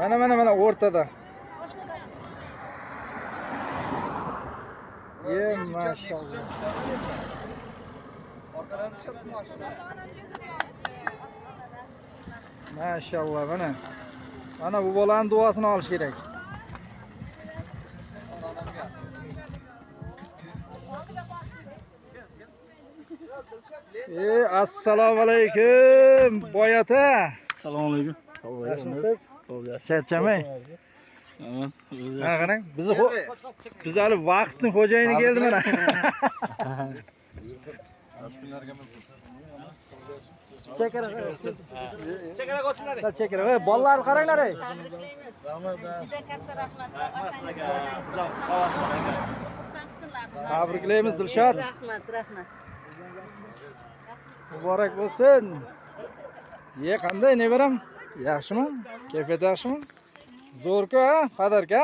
Mana mana mana o'rtada. Ye maşallah. Arkadan dışarı maşallah. Maşallah mana. Mana bu bolani duosini olish kerak. Assalomu alaykum boy ota. Assalomu alaykum. Yaxshimisiz? Charchamang. Ha qarang, bizni biz hali vaqtning xo'jayini keldi mana. Chekara. Chekara. Chekara. Ey, bolalarni qaranglar ey. Tabriklaymiz. Juda katta rahmat. Otangiz sizni xursand qilsinlar. Tabriklaymiz Dilshod. Rahmat, rahmat. Muborak bo'lsin. Ye, qanday nevaram? Yaxshimi? Kayfiyat yaxshimi? Zo'r-ku, ha? Padarka.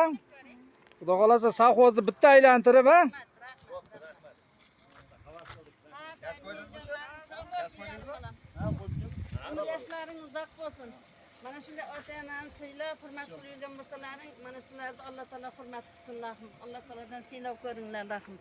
Xudo xolasa sovxozni bitta aylantirib, ha? Gaz qo'ydingizmi? Gaz qo'ydingizmi? Umr yoshlaring uzoq bo'lsin. Mana shunday ota-onani siylab, hurmat qilib yurgan bo'lsalaring, mana sizlarni Alloh taolo hurmat qilsin, rahim. Alloh taolodan siylab ko'ringlar, rahim.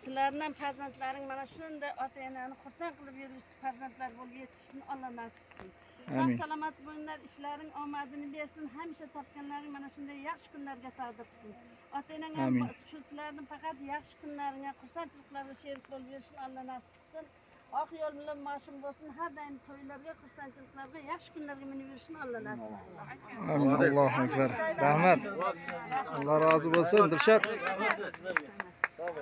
Sizlarning ham farzandlaring mana shunday ota-onani xursand qilib yuruvchi farzandlar bo'lib yetishishini Alloh nasib qilsin. Sog' Amin. salomat bo'linglar, ishlaring omadini bersin, hamisha topganlaring mana shunday yaxshi kunlarga taqdir qilsin. Ota-onang ham Amin. shu sizlarning faqat yaxshi kunlaringga, xursandchiliklarga sherik bo'lib yurishini Alloh nasib qilsin. Oq yo'l bilan moshin bo'lsin, har doim to'ylarga, xursandchiliklarga, yaxshi kunlarga minib yurishini Alloh nasib qilsin. Amin. Allohu akbar. Rahmat. Alloh rozi bo'lsin Dilshod.